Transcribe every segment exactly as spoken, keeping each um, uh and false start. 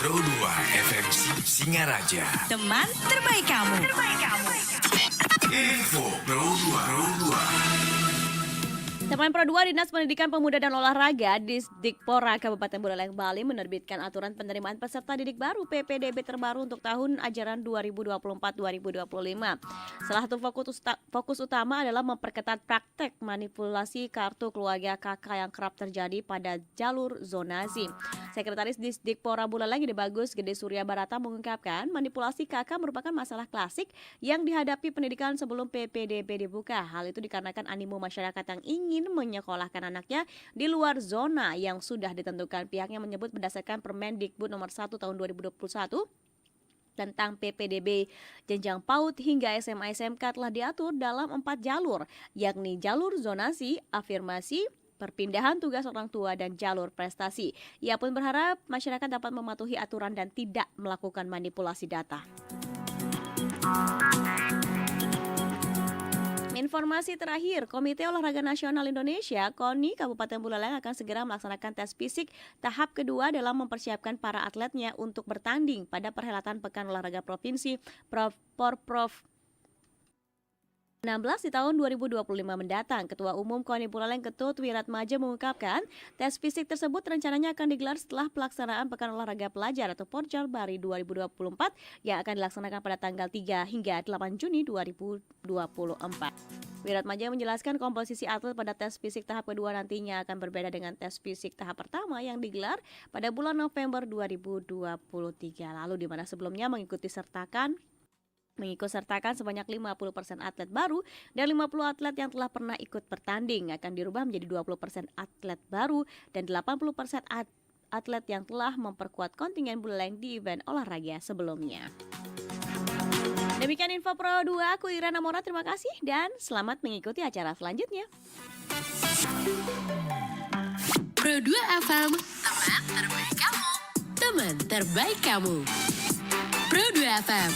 Pro dua F M Singaraja. Teman terbaik kamu. Info Pro dua. Pro dua. Teman Pro dua, Dinas Pendidikan Pemuda dan Olahraga Disdikpora Kabupaten Buleleng, Bali menerbitkan aturan penerimaan peserta didik baru, P P D B, terbaru untuk tahun ajaran dua ribu dua puluh empat dua ribu dua puluh lima. Salah satu fokus usta-, fokus utama adalah memperketat praktek manipulasi kartu keluarga K K yang kerap terjadi pada jalur zonasi. Sekretaris Disdikpora Buleleng, Gede Bagus Gede Surya Barata, mengungkapkan manipulasi K K merupakan masalah klasik yang dihadapi pendidikan sebelum P P D B dibuka. Hal itu dikarenakan animo masyarakat yang ingin menyekolahkan anaknya di luar zona yang sudah ditentukan. Pihaknya menyebut, berdasarkan Permendikbud nomor satu tahun dua ribu dua puluh satu tentang P P D B jenjang PAUD hingga S M A S M K, telah diatur dalam empat jalur, yakni jalur zonasi, afirmasi, perpindahan tugas orang tua, dan jalur prestasi. Ia pun berharap masyarakat dapat mematuhi aturan dan tidak melakukan manipulasi data. Informasi terakhir, Komite Olahraga Nasional Indonesia, KONI, Kabupaten Buleleng akan segera melaksanakan tes fisik tahap kedua dalam mempersiapkan para atletnya untuk bertanding pada perhelatan Pekan Olahraga Provinsi Prof-, Porprov enam belas di tahun dua ribu dua puluh lima mendatang. Ketua Umum KONI Buleleng, Ketut Wiratmaja, mengungkapkan, tes fisik tersebut rencananya akan digelar setelah pelaksanaan Pekan Olahraga Pelajar atau Porcor Bari dua ribu dua puluh empat yang akan dilaksanakan pada tanggal tiga hingga delapan Juni dua ribu dua puluh empat. Wiratmaja menjelaskan, komposisi atlet pada tes fisik tahap kedua nantinya akan berbeda dengan tes fisik tahap pertama yang digelar pada bulan November dua ribu dua puluh tiga lalu, di mana sebelumnya mengikuti sertakan mengikut sertakan sebanyak lima puluh persen atlet baru dan lima puluh atlet yang telah pernah ikut bertanding akan dirubah menjadi dua puluh persen atlet baru dan delapan puluh persen at-, atlet yang telah memperkuat kontingen Buleleng di event olahraga sebelumnya. Demikian Info Pro dua, aku Irana Mora, terima kasih dan selamat mengikuti acara selanjutnya. Pro dua F M, teman terbaik kamu. Teman terbaik kamu. Pro dua F M.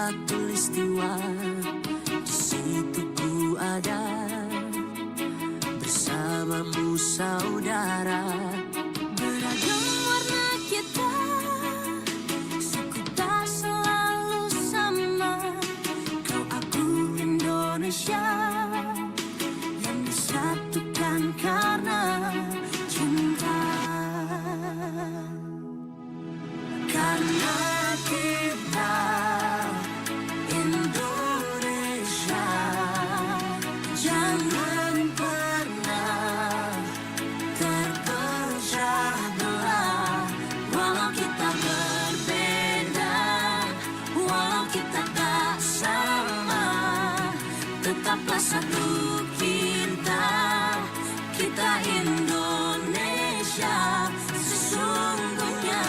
Katulistiwa, di situ ku ada bersamamu saudara. Beragam warna kita, suku tak selalu sama. Kau aku Indonesia, yang disatukan karena cinta. Karena kita Indonesia, jangan pernah terpecah belah. Walau kita berbeda, walau kita tak sama, tetaplah satu kita. Kita Indonesia sesungguhnya.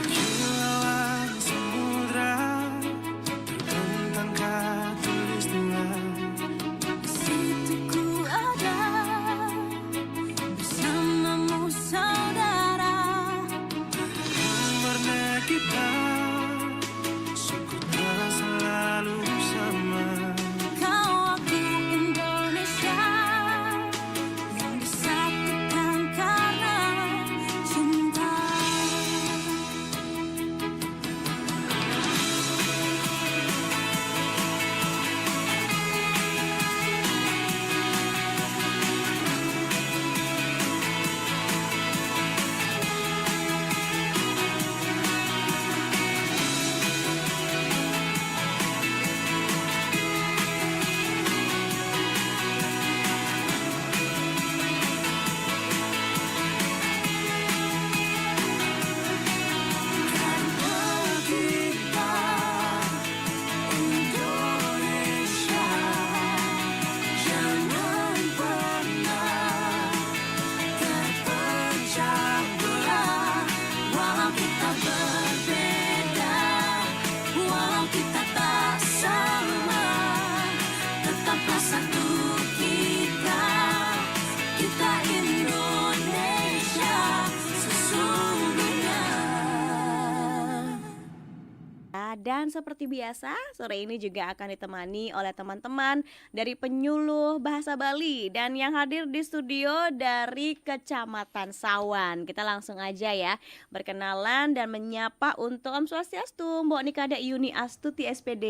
Kilauan samudra terbentang katulistiwa. Di situ ku ada bersamamu saudara. Warna kita, suku tak selalu sama. Kau aku Indonesia, yang disatukan karena cinta. Indonesia, jangan pernah terpecah belah. Walau kita berbeda, walau kita tak sama, tetaplah satu kita. Kita Indonesia sesungguhnya. Dan seperti biasa, sore ini juga akan ditemani oleh teman-teman dari Penyuluh Bahasa Bali dan yang hadir di studio dari Kecamatan Sawan. Kita langsung aja ya, berkenalan dan menyapa untuk Om Swastiastu, Mbok Nika Dek Yuni Astuti, S P D.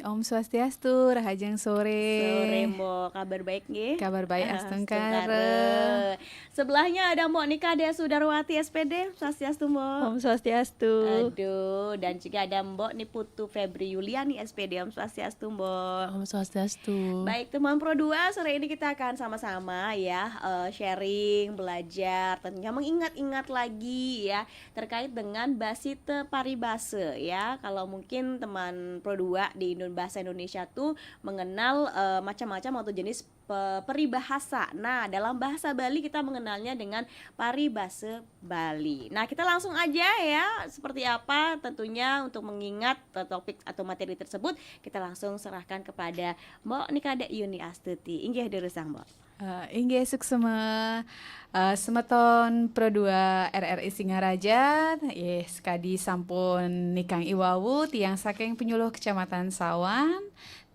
Nggih, Om Swastiastu, rahajeng sore. Sore, Mbok. Kabar baik, nggih? Kabar baik, ah, astungkara. Astungkara. Sebelahnya ada Mbok Nika Dek Sudarwati, S P D. Swastiastu, Mbok. Om Swastiastu. Aduh, dan juga ada Mbok Niputu Febri Yuliani, S P D. Om Swastiastu, Mbok. Om Swastiastu. Baik, teman Pro dua, sore ini kita akan sama-sama ya, eh, sharing, belajar, tentunya mengingat-ingat lagi ya, terkait dengan basita paribasa ya. Kalau mungkin teman Pro dua di Indo-, bahasa Indonesia tuh mengenal, eh, macam-macam atau jenis pe-, peribahasa. Nah, dalam bahasa Bali kita mengenalnya dengan paribasa Bali. Nah, kita langsung aja ya, seperti apa tentunya untuk mengingat, eh, topik atau materi tersebut, kita langsung serahkan kepada Mbok Nika Dek Yuni Astuti. Inggih, durusang, Mbok. Eh, inggih, suksma, eh, semeton Pro dua R R I Singaraja, eh, sekadi sampun nikang iwau, tiang saking Penyuluh Kecamatan Sawan,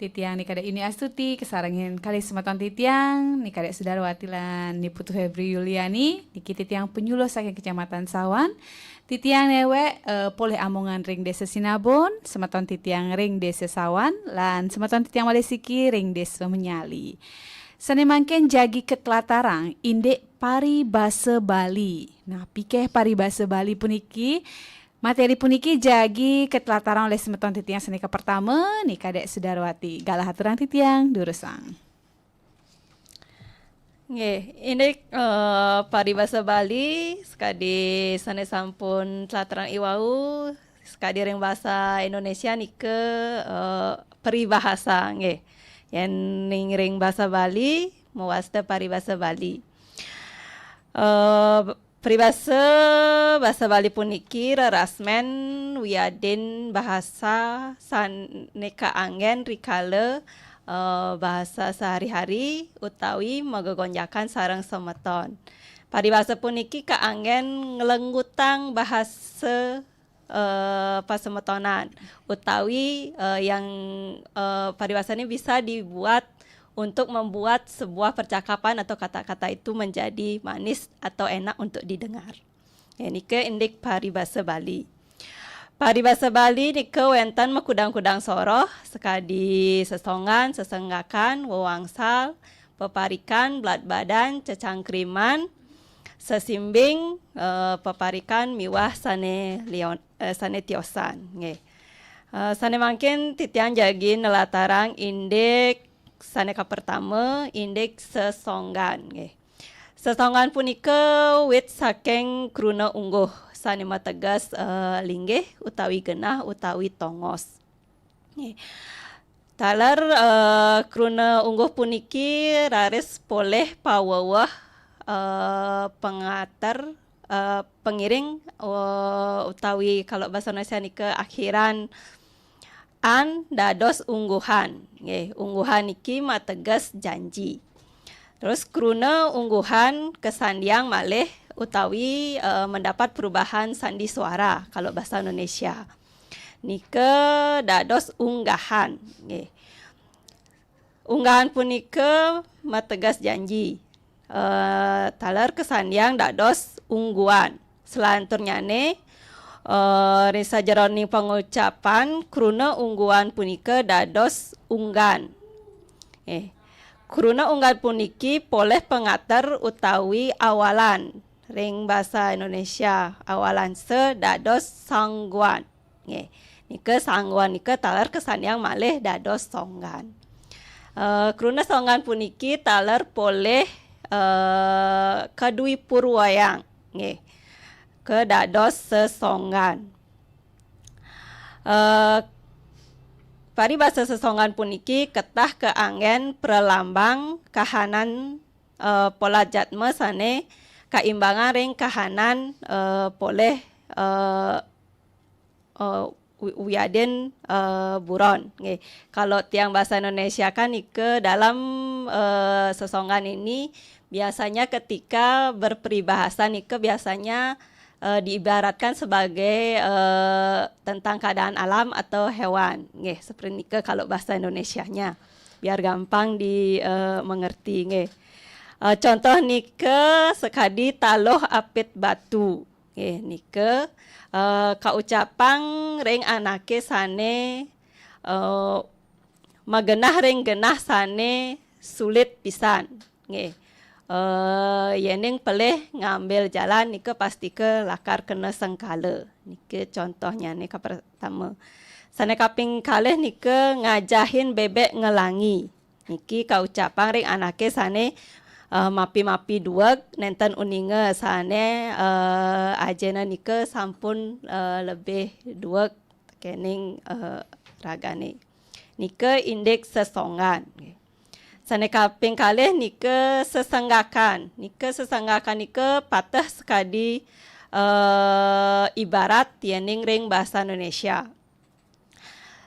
titiang Nika Dek Yuni Astuti, kasarengin kalih semeton titiang, Nika Dek Sudarwati lan Niputu Febri Yuliani, niki titiang penyuluh saking Kecamatan Sawan. Titiang newek, eh, polih amongan ring Desa Sinabon, semeton titiang ring Desa Sawan, lan semeton titiang malih siki ring Desa Menyali. Sane mangkin jagi katlatarang indik paribasa Bali. Nah, pikeh paribasa Bali puniki, materi puniki jagi katlatarang olih semeton titiang sane kapertama, Nika Dek Sudarwati. Galah aturang titiang, durusang. Nggih, indik, eh, paribasa Bali, sekadi sane sampun tlatarang iwau, sekadi ring basa Indonesia nika, eh, peribahasa, nggih. Yen ning ring basa Bali, mawasta paribasa Bali. Eh, peribasa basa Bali puniki rerasmen wiadin bahasa sane kaanggen rikala, eh, bahasa sehari-hari utawi magegonjakan sareng semeton. Paribasa puniki kaanggén nglenggutang bahasa eh, pasemetonan utawi eh, yang eh, paribasa ini bisa dibuat untuk membuat sebuah percakapan atau kata-kata itu menjadi manis atau enak untuk didengar. Ya, nika indik paribasa Bali. Paribasa Bali nika wénten makudang-kudang soroh, sakadi sesonggan, sesenggakan, wewangsal, peparikan, belat badan, cecangkriman, sesimbing, eh, peparikan miwah sané lion, eh, sané tiosan. Nggih. Eh, sané mangkin titiang jagi nelatarang indik sané kapertama, indik sesonggan. Nggih. Sesonggan punika wit saking kruna ungguh sané mateges, eh, linggih utawi genah utawi tongos. Nggih. Taler, eh, kruna ungguh puniki raris polih paweweh, eh, pangater, eh, pangiring, eh, utawi kalau basa Indonesia nika akhiran an dados ungguhan. Nggih, ungguhan niki mateges janji. Terus kruna ungguhan kasandiang malih utawi eh, mendapat perubahan sandi suara kalau bahasa Indonesia. Nika dados unggahan. Nggih. Unggahan punika mateges janji. Eh, taler kasandiang dados ungguan. Selanturnyané eh, ring sajeroning pangucapan kruna ungguan punika dados unggan. Eh, kruna unggan puniki polih pangater utawi awalan ring basa Indonesia. Awalan sa dados sangguan. Nggih. Nika sangguan nika taler kasandiang malih dados songgan. Eh, kruna songgan puniki taler polih eh, kadwi purwayang. Nggih. Kadados sesonggan. Eh, paribasa sesonggan puniki ketah kaanggén pralambang kahanan eh, pola jatma sané kaimbangan ring kahanan eh, polih eh, eh, wi- wiadin eh, buron. Nggih. Kalau tiang bahasa Indonesia kan nika dalam eh, sesonggan ini biasanya ketika berperibahasa nika biasanya eh, diibaratkan sebagai eh, tentang keadaan alam atau hewan. Nggih, seperti nika kalau bahasa Indonesianya. Biar gampang di eh, mengerti nggih. Eh, contoh nika sakadi taluh apit batu. Nggih, nika eh, kaucapang ring anaké sané eh, magenah ring genah sané sulit pisan. Nggih. Eh, yéning pelih ngambil jalan nika pastika lakar kena sengkala. Nika contohnyané kapertama. Sané kaping kalih nika ngajahin bébék ngelangi. Niki kaucapang ring anaké sané eh, mapi-mapi dueg nénten uninga sané eh, ajina nika sampun eh, lebih dueg kéning eh, ragané. Nika indik sesonggan. Sané kaping kalih nika sesenggakan. Nika sesenggakan nika pateh sakadi eh, ibarat yéning ring basa Indonesia.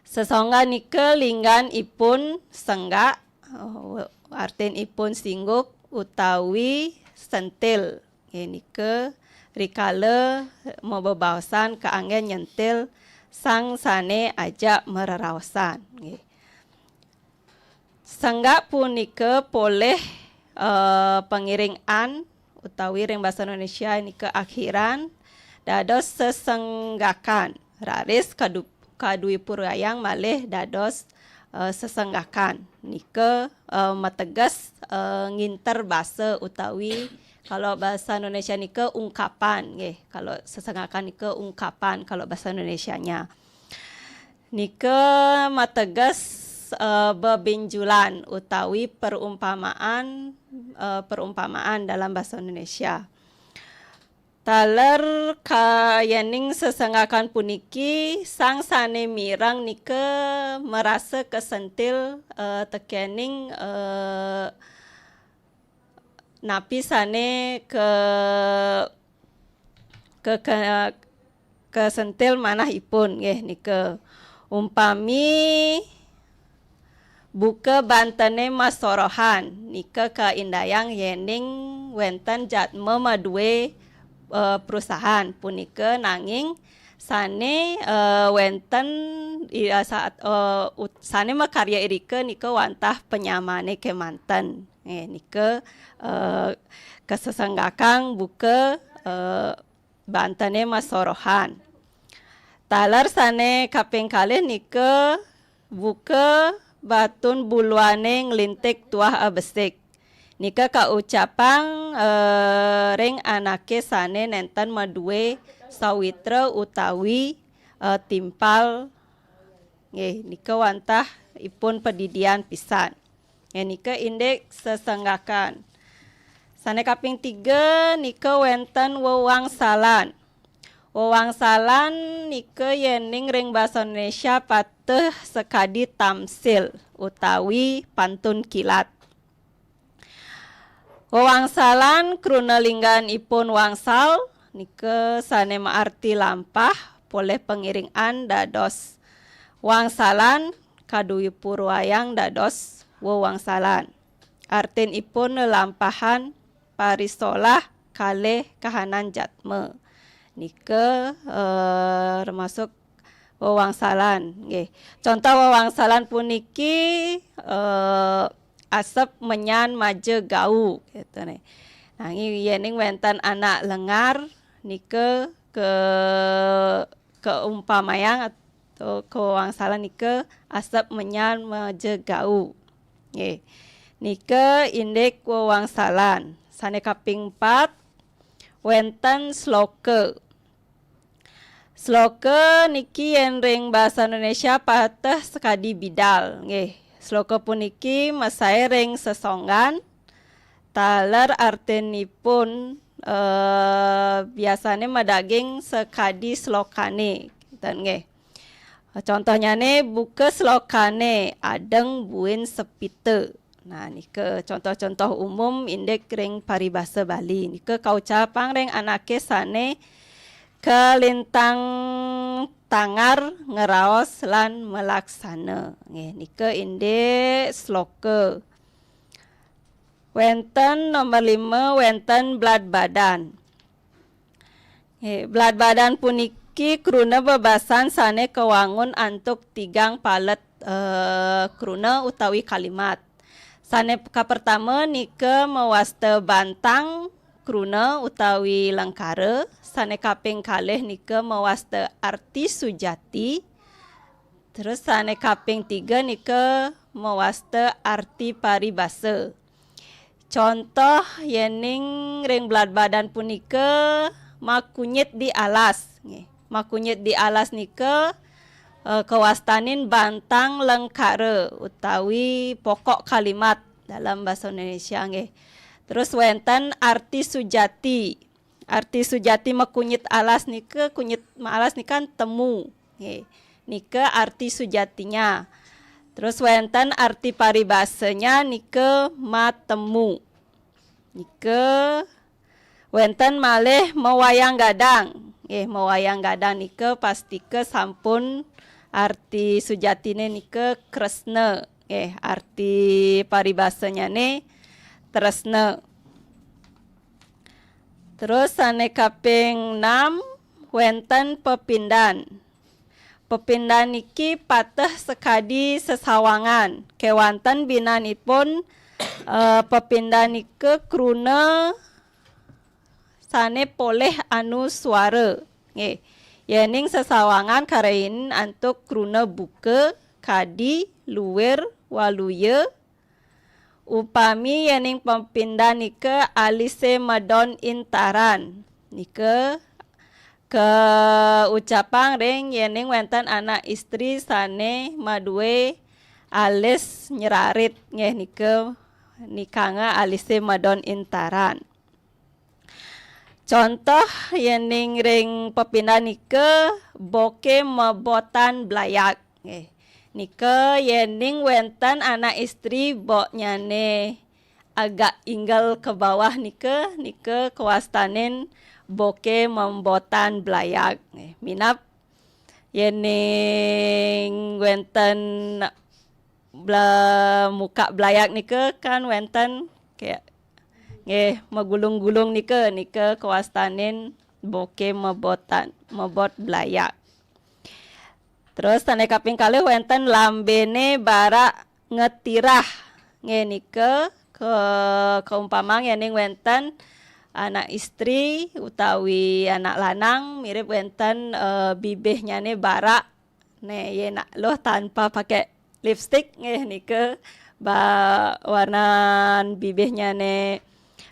Sesonggan nika linggan ipun senggak, eh, artin ipun singguk utawi sentil. Nggih, nika rikala mabebaosan kaanggén nyentil sang sané ajak mareraosan. Nggih. Senggak punika polih eh, pangiring an utawi ring basa Indonesia nika akhiran dados sesenggakan. Raris kadu, kadwipurayang malih dados eh, sesenggakan. Nika eh, mateges eh, nginter basa utawi kalau bahasa Indonesia nika ungkapan nggih. Kalau sesenggakan nika ungkapan kalau bahasa Indonesianya. Nika mateges eh, bebinjulan utawi perumpamaan eh, perumpamaan dalam bahasa Indonesia. Taler kayéning sesenggakan puniki sang sané mireng nika marasa kasentil eh, tekéning eh, napi sané ke ke, ke kasentil manah ipun nggih nika. Umpami buka bantené masorohan nika kaindayang yéning wénten jadma madué, eh, perusahaan punika, nanging sané, eh, wénten i-, saat, eh, ut-, sané makarya irika nika wantah panyamané kémanten. Eh, nika, eh, kasesenggakang buka, eh, bantené masorohan. Taler sané kaping kalih nika buka batun buluané nglintik tuah abesik. Nika kaucapang, eh, ring anaké sané nénten madué sawitra utawi, eh, timpal. Nggih, nika wantah ipun padidian pisan. Nggih, nika indik sesenggakan. Sané kaping tiga nika wénten wewangsalan. Wewangsalan nika yéning ring basa Indonesia pateh sakadi tamsil utawi pantun kilat. Wewangsalan kruna lingganipun wangsal nika sané maarti lampah, polih pangiring an dados wangsalan, kadwipuruayang dados wewangsalan. Artinipun lelampahan parisolah kalih kahanan jatma. Nika, eh, termasuk wewangsalan, nggih. Contoh wewangsalan puniki, eh, asep menyan maja gau, gitu nih. Nanging yéning wénten anak lengar nika ke, keumpamayang atau kewangsalan nika asep menyan maja gau. Nggih. Nika indik wewangsalan. Sané kaping empat, wénten sloka. Sloka niki yén ring basa Indonesia pateh sakadi bidal, nggih. Sloka puniki masaé ring sesonggan, taler artinipun, eh, biasané madaging sakadi slokané, kinten nggih. Contohnyané buka slokané adeng buin sepita. Nah, nika contoh-contoh umum indik ring paribasa Bali. Nika kaucapang ring anaké sané kalintang tangar ngraos lan malaksana. Nggih, nika indik sloka. Wénten nomor lima, wénten bladbadan. Nggih, bladbadan puniki kruna bebasan sané kawangun antuk tigang palet, eh, kruna utawi kalimat. Sané kapertama nika mawasta bantang kruna utawi lengkara, sané kaping kalih nika mawasta arti sujati, terus sané kaping tiga nika mawasta arti paribasa. Contoh yéning ring bladbadan punika makunyit di alas, nggih. Makunyit di alas nika, eh, kawastanin bantang lengkara utawi pokok kalimat dalam bahasa Indonesia, nggih. Terus wénten arti sujati. Arti sujati makunyit alas nika, kunyit alas nika temu. Nggih. Nika arti sujatinya. Terus wénten arti paribasanya nika matemu. Nika wénten malih mawayang gadang. Nggih, mawayang gadang nika pastika sampun arti sujatiné nika kresna. Nggih, arti paribasanyané tresna. Terus sané kaping enam, wénten pepindan. Pepindan niki pateh sakadi sesawangan. Kéwanten binanipun, eh, pepindan nika kruna sané polih anuswara. Nggih. Yéning sesawangan karain antuk kruna buka, kadi, luir, waluya, upami yéning pepindan nika alisé madon intaran. Nika kaucapang ring yéning wénten anak istri sané madué alis nyerarit, nggih, nika nikanga alisé madon intaran. Contoh yéning ring pepindan nika boké mabotan blayag. Nggih. Nika yéning wénten anak istri boknyané agak inggel ke bawah nika, nika kawastanin boké mabotan blayag. Nggih. Minab yéning wénten bla-, muka blayag nika kan wénten kayak Nggih, megulung-gulung nika, nika kawastanin boke mebotan, mebot blayak. Terus sane kaping kalih wenten lambene barak ngetirah. Nggih, nika ke, keumpamang yening wenten anak istri utawi anak lanang mirip wenten, eh, bibihnyane barak. Ne, ye nak loh tanpa pakai lipstick nggih nika ba warnan bibihnyane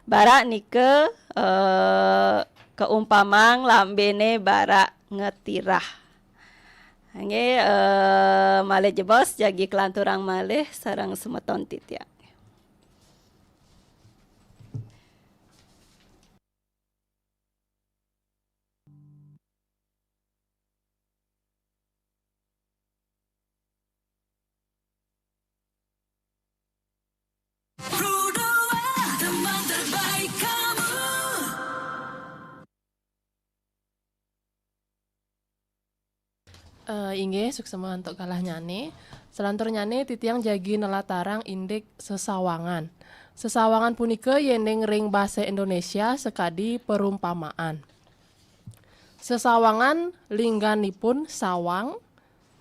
barak nika, eh, keumpamang lambene barak ngetirah. Nggih, eh, malih jebos jagi kelanturang malih sareng semeton titiang. Eh, inggih, suksema antuk kalahnyane. Selanturnyane titiang jagi nelatarang indik sesawangan. Sesawangan punika yening ring basa Indonesia sakadi perumpamaan. Sesawangan lingganipun sawang,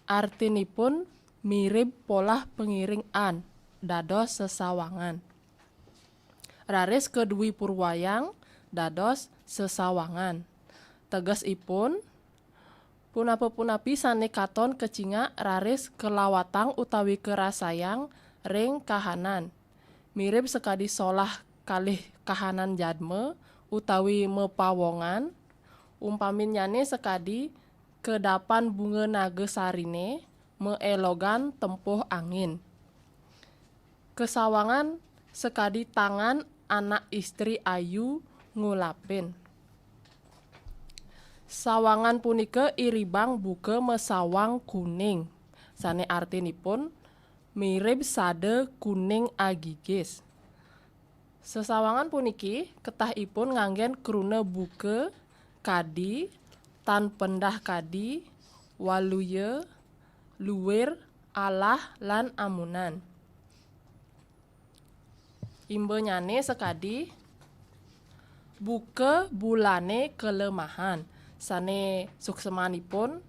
artinipun mirib polah pangiring an, dados sesawangan. Raris kadwi purwayang dados sesawangan. Tegesipun, punapa-punapi sane katon kacingak raris kalawatang utawi karasayang ring kahanan. Mirib sakadi solah kalih kahanan jadma utawi mapawongan, umpaminnyane sakadi kedapan bunga naga sarine maelogan tempuh angin. Kesawangan sakadi tangan anak istri ayu ngulapin. Sawangan punika iribang buka masawang kuning, sane artinipun mirib sada kuning agigis. Sesawangan puniki ketahipun nganggen kruna buka kadi tan pendah kadi, waluya, luir, alah, lan amunan. Imbanyane sakadi buka bulane kalemahan, sane suksemanipun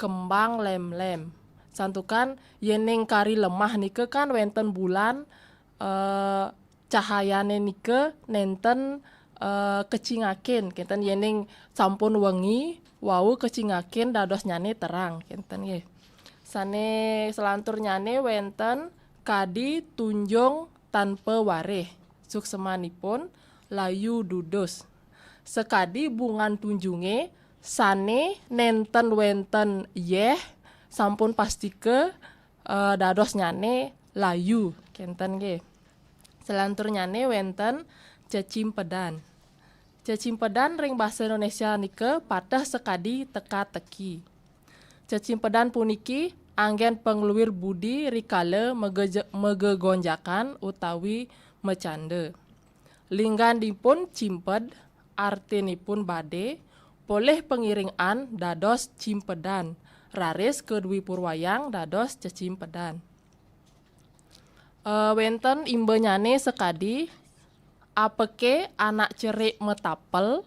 kembang lemlem. Santukan yening kari lemah nika kan wenten bulan, eh, cahayane nika nenten, eh, kacingakin, kenten yening sampun wengi, wau kacingakin dadosnyane terang, kenten nggih. Sane selanturnyane wenten kadi tunjung tanpa warih, suksemanipun layu dudus. Sakadi bungan tunjunge sane nenten wenten yeh, sampun pastika, eh, dadosnyane layu, kenten nggih. Selanturnyane wenten cecimpedan. Cecimpedan ring basa Indonesia nika pateh sakadi teka-teki. Cecimpedan puniki anggen pangluir budi rikala mageje-, magegonjakan utawi macanda. Lingganipun cimped, artinipun bade, polih pangiring an dados cimpedan, raris kadwi purwayang dados cecimpedan. Eh, wenten imbanyane sakadi, apake anak cerik matapel?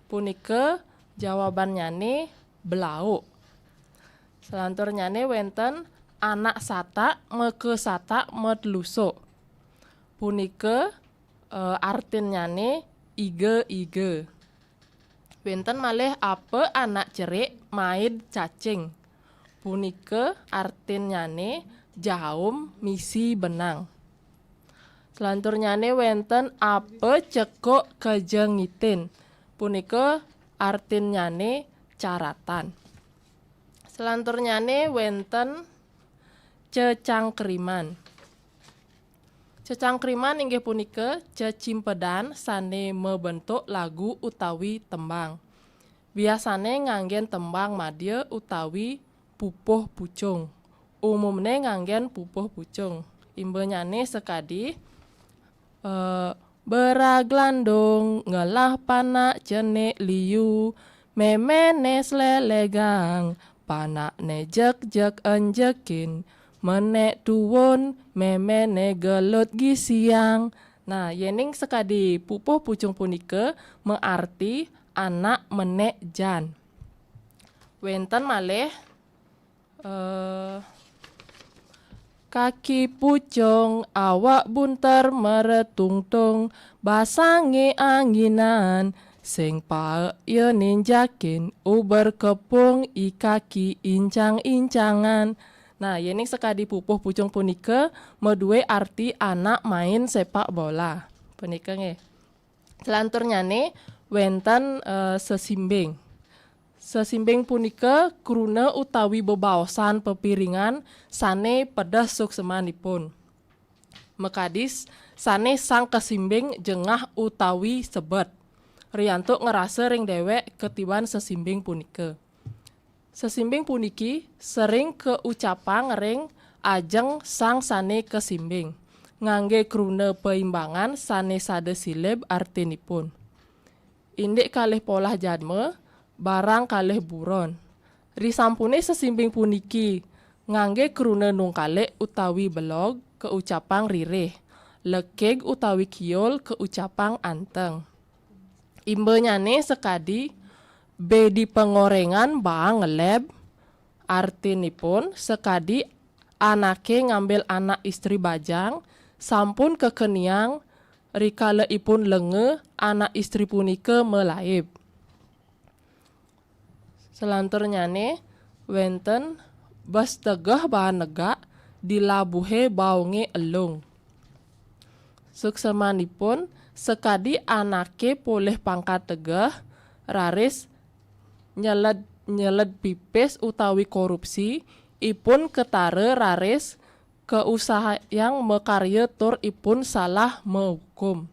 Punika jawabannyane blauk. Selanturnyane wenten anak satak makasatak matlusuk. Punika, eh, artinnyane iga-iga. Wenten malih apa anak cerik maid cacing. Punika artinnyane jaum misi benang. Selanturnyane wenten apa cekuk kajengitin. Punika artinnyane caratan. Selanturnyane wenten cecangkriman. Cecangkriman inggih punika cecimpedan sane mabentuk lagu utawi tembang. Biasane nganggen tembang madya utawi pupuh pucung. Umumne nganggen pupuh pucung. Imbanyane sakadi, eh, beraglandung ngelah panak cenik liu, memene slelegang, panakne jek-jek enjekin, menek tuun, memene gelut gisiang, Nah, yening sakadi pupuh pucung punika maarti anak menek jan. Wenten malih, eh, kaki pucung, awak bunter meretungtung, basange anginan, sing paek ya ninjakin, uber kepung i kaki incang-incangan. Nah, yening sakadi pupuh pucung punika madue arti anak main sepak bola. Punika nggih. Selanturnyane wenten, eh, sesimbing. Sesimbing punika kruna utawi bebaosan pepiringan sane pedes suksemanipun. Makadis sane sang kesimbing jengah utawi sebet. Riantuk ngerasa ring dewek ketiban sesimbing punika. Sesimbing puniki sering kaucapang ring ajeng sang sane kesimbing, ngangge kruna paimbangan sane sada silib artinipun. Indik kalih polah jadma, barang kalih buron. Risampune sesimbing puniki ngangge kruna nungkalik utawi belog kaucapang ririh, lekig utawi kiul kaucapang anteng. Imbanyane sakadi be di pangorengan baang ngeleb, artinipun sakadi anake ngambil anak istri bajang, sampun kakeniang, rikala ipun lenga, anak istri punika malaib. Selanturnyane wenten bes tegeh baang negak, di labuhe baonge elung. Suksemanipun sakadi anake polih pangkat tegeh, raris nyeled, nyeled pipis utawi korupsi, ipun ketara raris kausahayang makarya tur ipun salah mahukum.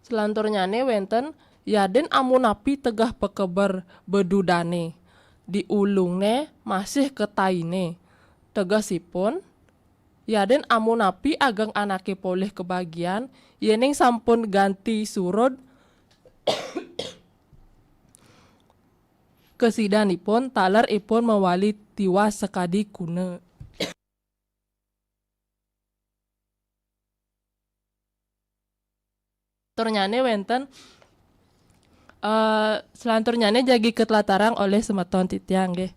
Selanturnyane wenten yadin amunapi tegeh pakeber bedudane, di ulungne masih ketaine. Tegesipun, yadin amunapi ageng anake polih kabagian, yening sampun ganti surud, kasidanipun taler ipun mawali tiwas sakadi kuna. Selanturnyane wenten, eh, selanturnyane jagi katlatarang olih semeton titiang nggih.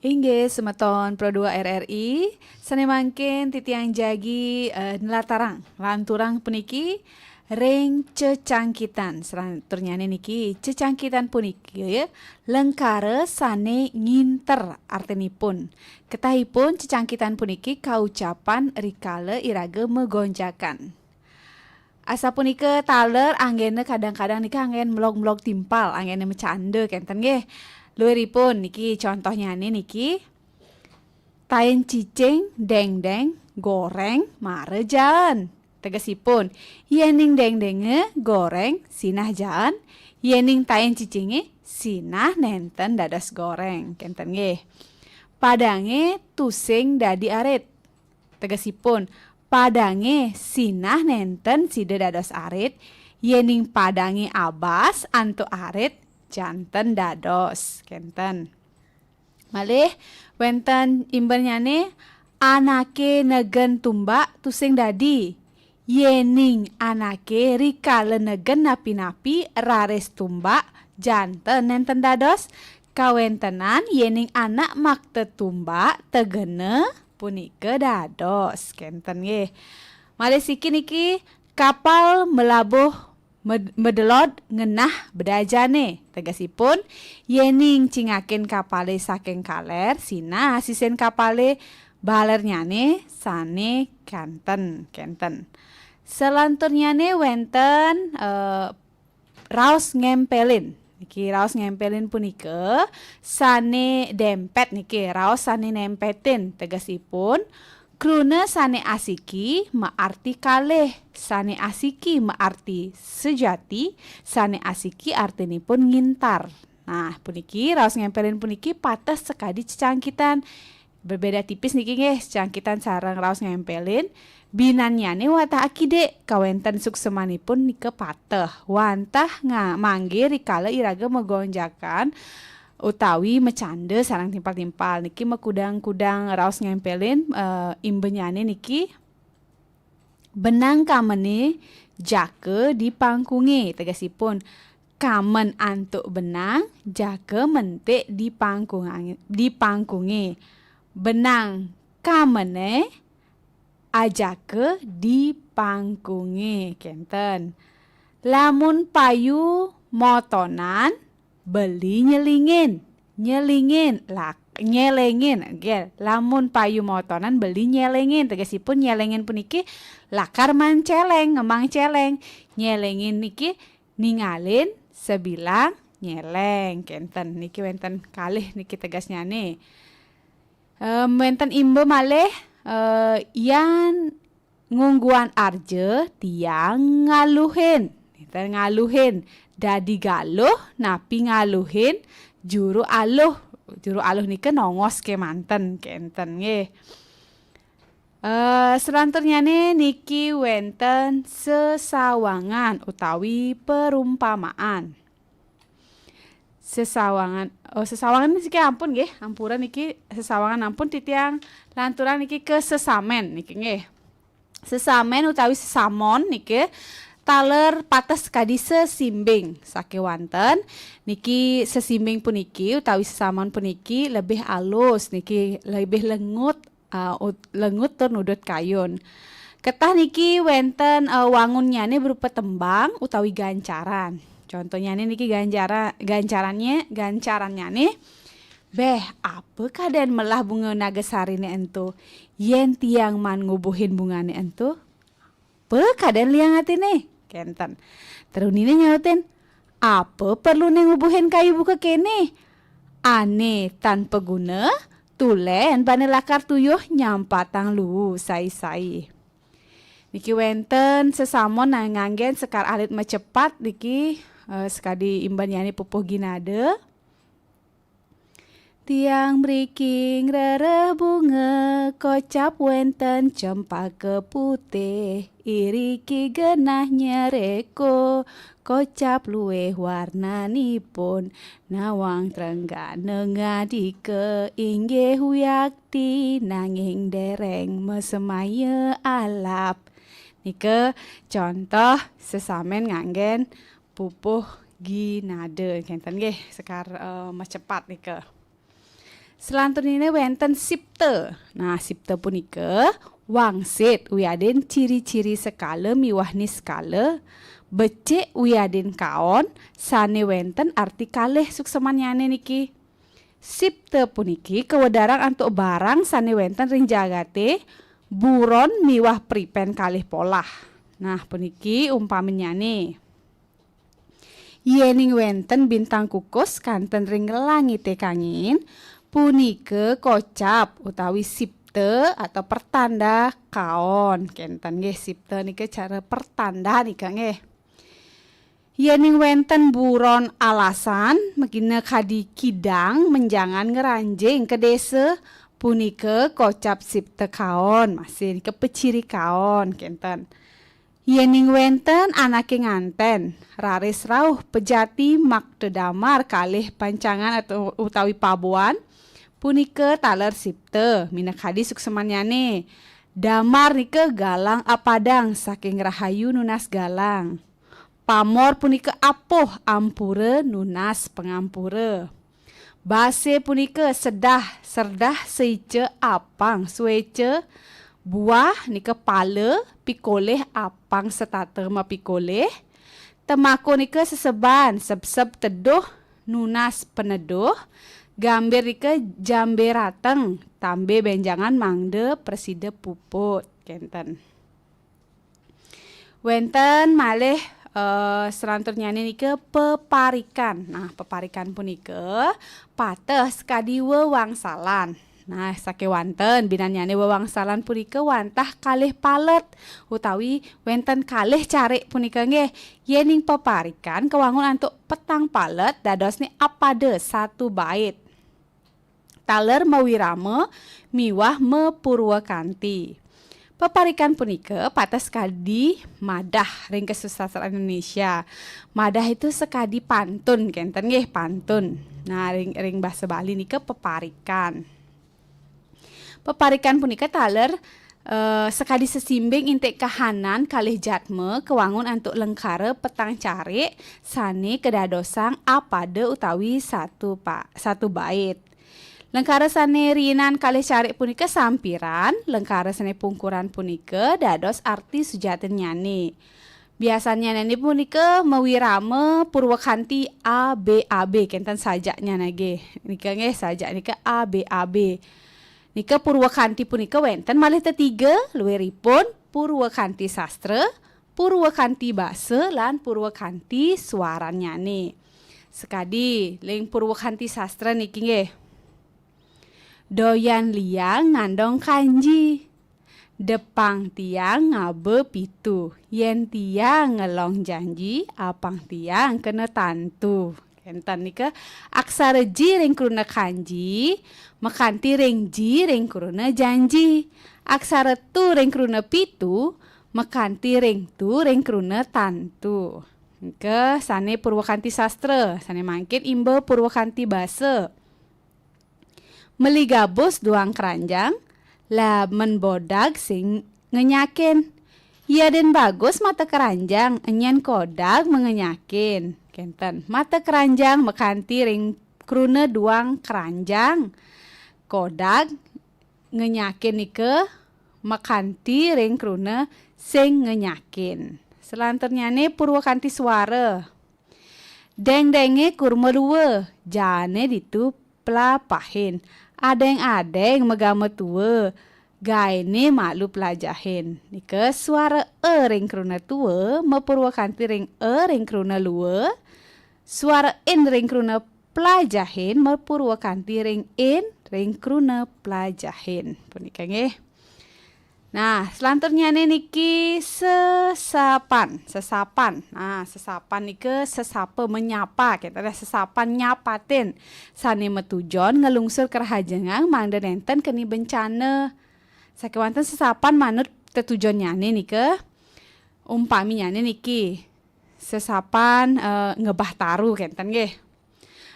Inggih, semeton Pro dua R R I, sane mangkin titiang jagi, eh, nlatarang, lanturang puniki ring cecangkitan. Selanturnyane niki, cecangkitan puniki lengkara sane nginter artinipun. Ketahipun cecangkitan puniki kaucapan rikala iraga magonjakan. Asapunika taler anggena kadang-kadang nika anggen melog-melog timpal, anggena macanda kenten nggih. Luiripun niki contohnyane niki, tain cicing, dengdeng, goreng, mara jaen. Tegesipun, yening dengdenge goreng, sinah jaen, yening tain cicinge sinah nenten dados goreng. Kenten nggih. Padange tusing dadi arit. Tegesipun, padange sinah nenten sida dados arit, yening padange abas antuk arit janten dados. Kenten. Malih wenten imbennyane, anake negen tumbak tusing dadi. Yening anake rikala negen napi-napi raris tumbak janten nenten dados. Kawentenan yening anak makta tumbak tegena punika dados. Kenten nggih. Malih siki niki, kapal melabuh med-, medelod ngenah bedajane. Tegesipun, yening cingakin kapale saking kaler, sinah sisin kapale balernyane sane kanten, kenten. Selanturnyane wenten, eh, raos ngempelin. Niki raos ngempelin punika sane dempet niki, raos sane nempetin. Tegesipun, kruna sane asiki maarti kalih, sane asiki maarti sejati, sane asiki artinipun ngintar. Nah, puniki raos ngempelin puniki pateh sakadi cecangkitan. Berbeda tipis niki nggih, cangkitan sareng raos ngempelin. Binannyane wantah akide, kawenten suksemanipun nika pateh. Wantah nga-, mangge rikala iraga magonjakan utawi macanda sareng timpal-timpal. Niki makudang-kudang raos ngempelin, eh, imbenyane niki benang kamene jaka di pangkunge. Tegesipun, kamen antuk benang, jaka mentik di pangkungang-, di pangkunge. Benang kamene ajaka di pangkunge. Kenten. Lamun payu motonan, beli nyelingin. Nyelingin, lak-, nyelengin. Nggih, lamun payu motonan, beli nyelengin. Tegesipun nyelengin puniki lakar manceleng, ngemang celeng. Nyelengin niki ningalin sebilang nyeleng. Kenten, niki wenten kalih niki tegasnyane. Em, wenten imbe malih, eh, yan ngungguan arja tiang ngaluhin. Nenten ngaluhin. Dadi galuh, napi ngaluhin, juru aluh. Juru aluh nika nongos kemanten, kenten nggih. Eh, selanturnyane niki wenten sesawangan utawi perumpamaan. Sesawangan, oh, sesawangan niki ampun nggih, ampura niki sesawangan ampun titiang lanturang niki ke sesamen niki nggih. Sesamen utawi sesamon niki taler pateh sakadi sesimbing sakewanten. Niki sesimbing puniki utawi sesamon puniki lebih alus niki, lebih lengut, uh, ut-, lengut tur nudut kayun. Ketah niki wenten, uh, wangunnyane berupa tembang utawi gancaran. Contohnyane niki gancara-, gancarannya, gancarannyane, "Beh, apa kaden melah bunga nagasarine ento? Yen tiang man ngubuhin bungane ento, apa kaden liang atine?" Kenten. Terunine nyautin, "Apa perlune ngubuhin kayu buka kene? Ane tan paguna, tulen bane lakar tuyuh nyampatang luu sai-sai." Niki wenten sesamon na-, nganggen sekar alit macepat niki, eh, sekadi imbenyane pupuh ginada. Tiang mriki ngrereh bunga, kocap wenten cempaka putih, iriki genah nyereko, kocap luwih warnanipun, nawang trenggana ngadika inggih wiakti, nanging dereng masemaya alap. Nika contoh sesamen nganggen pupuh ginada, kenten nggih, sekar, eh, macepat nika. Selanturnine wenten sipta. Nah, sipta punika wangsit wiadin ciri-ciri sekala miwah niskala, becik wiadin kaon, sane wenten arti kalih suksemannyane niki. Sipta puniki kawedarang antuk barang sane wenten ring jagate, buron miwah pripen kalih polah. Nah, puniki umpaminyane. Yening wenten bintang kukus kanten ring langite kangin, punika kocap utawi sipta atau pertanda kaon. Kenten nggih, sipta nika cara pertanda nika nggih. Yening wenten buron alasan, makina kadi kidang menjangan ngranjing ka desa, punika kocap sipta kaon, masih nika peciri kaon, kenten. Yening wenten anake nganten, raris rauh pejati makta damar kalih pancangan atau, utawi pabuan, punika taler sipta, minakadi suksemannyane. Damar nika galang apadang saking rahayu nunas galang. Pamor punika apuh ampura nunas pangampura. Base punika sedah, serdah seica apang sueca. Buah nika pala pikolih apang setata mapikolih. Temako nika seseban, sebseb teduh nunas peneduh. Gambir nika jambe rateng, tambe benjangan mangda prasida puput. Kenten. Wenten malih, eh, selanturnyane nika peparikan. Nah, peparikan punika pateh sakadi wewangsalan. Nah, sakewanten binannyane wewangsalan punika wantah kalih palet utawi wenten kalih carik punika nggih. Yening peparikan kawangun antuk petang palet dadosne apada satu bait. taler mawirama miwah mapurwakanti. Peparikan punika pateh sakadi madah ring kasusastraan Indonesia. Madah itu sakadi pantun, kenten nggih, pantun. Nah, ring, ring basa Bali nika peparikan. Peparikan punika taler, eh, sakadi sesimbing indik kahanan kalih jatma kawangun antuk lengkara petang carik sane kadadosang apada utawi satu pa-, satu bait. Lengkara sane riinan kalih carik punika sampiran, lengkara sane pungkuran punika dados arti sujatinnyane. Biasannyane punika mawirama purwakanti A B A B, kenten sajaknyane nggih. Nika nggih, sajak nika A B A B. Nika purwakanti punika wenten malih tetiga, luiripun purwakanti sastra, purwakanti basa, lan purwakanti swarannyane. Sakadi ring purwakanti sastra niki nggih. Doyan liang ngandong kanji. Depang tiang ngaba pitu. Yen tiang ngelong janji, apang tiang kena tantu. Kenten nika aksara ji ring kruna kanji, makanti ring ji ring kruna janji. Aksara tu ring kruna pitu, makanti ring tu ring kruna tantu. Nika sane purwakanti sastra, sane mangkin imba purwakanti basa. Meli gabus duang keranjang, lamun bodag sing ngenyakin. Yadin bagus mata keranjang, enyen kodag mengenyakin. Kenten, mata keranjang makanti ring kruna duang keranjang. Kodag ngenyakin nika makanti ring kruna sing ngenyakin. Selanturnyane purwakanti suara. Dengdenge kurma lua, jaane ditu plapahin. Adeng-adeng magama tua, gaene malu plajahin. Nika suara e ring kruna tua, mapurwakanti ring e ring kruna lua, suara in ring kruna plajahin, mapurwakanti ring in ring kruna plajahin. Punika nggih. Nah, selanturnyane niki sesapan, sesapan. Nah, sesapan nika sesapa menyapa, kita ada sesapan nyapatin. Sane matujon ngelungsur kerahajengang mangda nenten keni bencana. Sakewanten sesapan manut tetujonnyane nika. Umpaminyane niki, sesapan, eh, ngebah taru kenten nggih.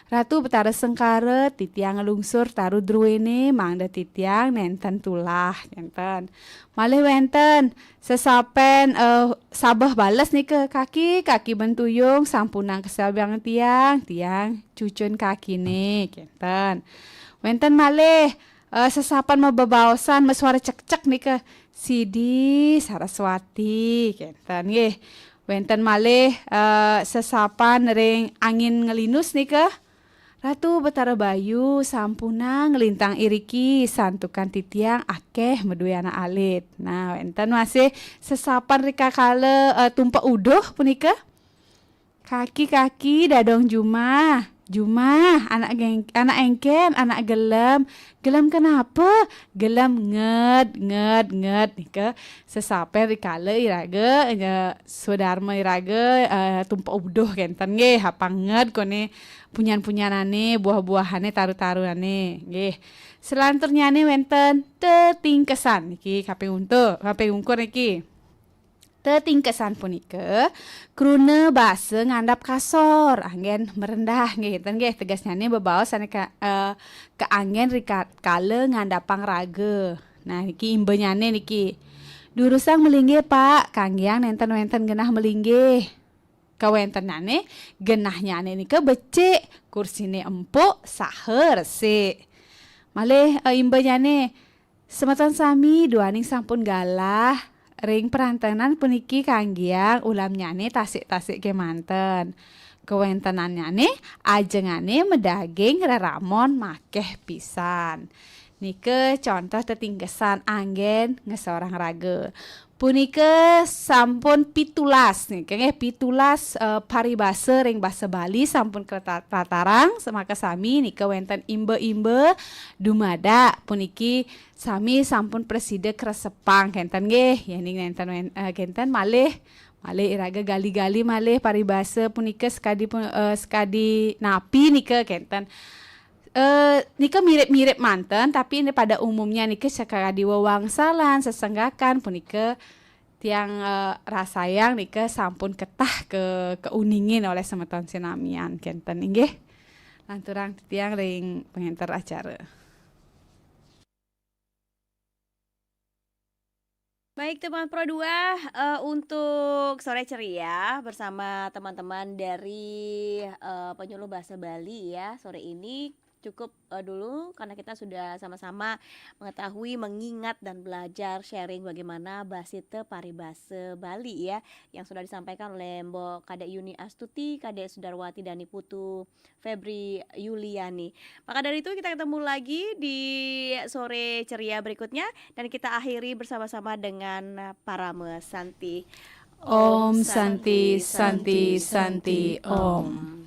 Ratu Betara Sengkara, titiang nglungsur taru druene mangda titiang nenten tulah, kenten. Malih wenten sesapen, eh, sabeh bales nika, "Kaki, kaki bentuyung, sampunang kesabang tiang, tiang cucun kakine," kenten. Wenten malih, eh, sesapan mabebaosan masuara cekcek nika, "Sidi Saraswati," kenten nggih. Wenten malih, eh, sesapan ring angin ngelinus nika. "Ratu Betara Bayu, sampunang nglintang iriki, santukan titiang akeh madue anak alit." Nah, wenten masih sesapan rikakala, eh, tumpek uduh punika. "Kaki-kaki dadong jumah, jumah, anak geng-, anak engken, anak gelem." "Gelem kenapa?" "Gelem nged, nged, nged." Nika sesapen rikala iraga, eh, swadarma iraga, eh, tumpek uduh kenten nggih, apang nged kone punyan-punyanane, buah-buahane, taru-tarune nggih. Selanturnyane wenten tetingkesan. Niki kaping untu, kaping ungkur niki. Tetingkesan punika kruna basa ngandap kasor, anggen merendah nggih, enten nggih, tegesnyane bebaos ane ka-, eh, kaanggen rikala ngandapang raga. Nah, niki imbanyane niki. "Durusang malinggih, Pak, kanggiang nenten wenten genah malinggih." Kawentenane genahnyane nika becik, kursine empuk saha resik. Malih, eh, imbanyane, "Semeton sami duaning sampun galah ring perantenan puniki, kanggiang ulamnyane tasik-tasik kemanten. Kawentenannyane ajengane madaging reramon makeh pisan." Nika contoh tetingkesan anggen ngesorang raga. Punika sampun pitulas nika nggih, pitulas, eh, paribasa ring basa Bali sampun kata-, katatarang, semaka sami nika wenten imba-imba dumadak puniki sami sampun prasida kresepang kenten nggih, yening nenten wen-, eh, kenten malih, malih iraga gali-gali malih paribasa punika sekadi pun, eh, sekadi napi nika kenten. Eh, nika mirip-mirip manten, tapi ini pada umumnya nika sakadi wewangsalan, sesenggakan, punika tiang, eh, rasayang nika sampun ketah ke keuningin oleh semeton sinamian kenten, inggih. Lanturang titiang ring pengenter acara. Baik, teman Pro dua, eh, untuk sore ceria bersama teman-teman dari, eh, Penyuluh Bahasa Bali ya, sore ini cukup, eh, dulu karena kita sudah sama-sama mengetahui, mengingat, dan belajar sharing bagaimana basita paribasa Bali ya, yang sudah disampaikan oleh Mbok Kadek Yuni Astuti, Kadek Sudarwati Dani Putu, Febri Yuliani. Maka dari itu, kita ketemu lagi di sore ceria berikutnya dan kita akhiri bersama-sama dengan Parama Santi. Om Santi, Santi, Santi, Om.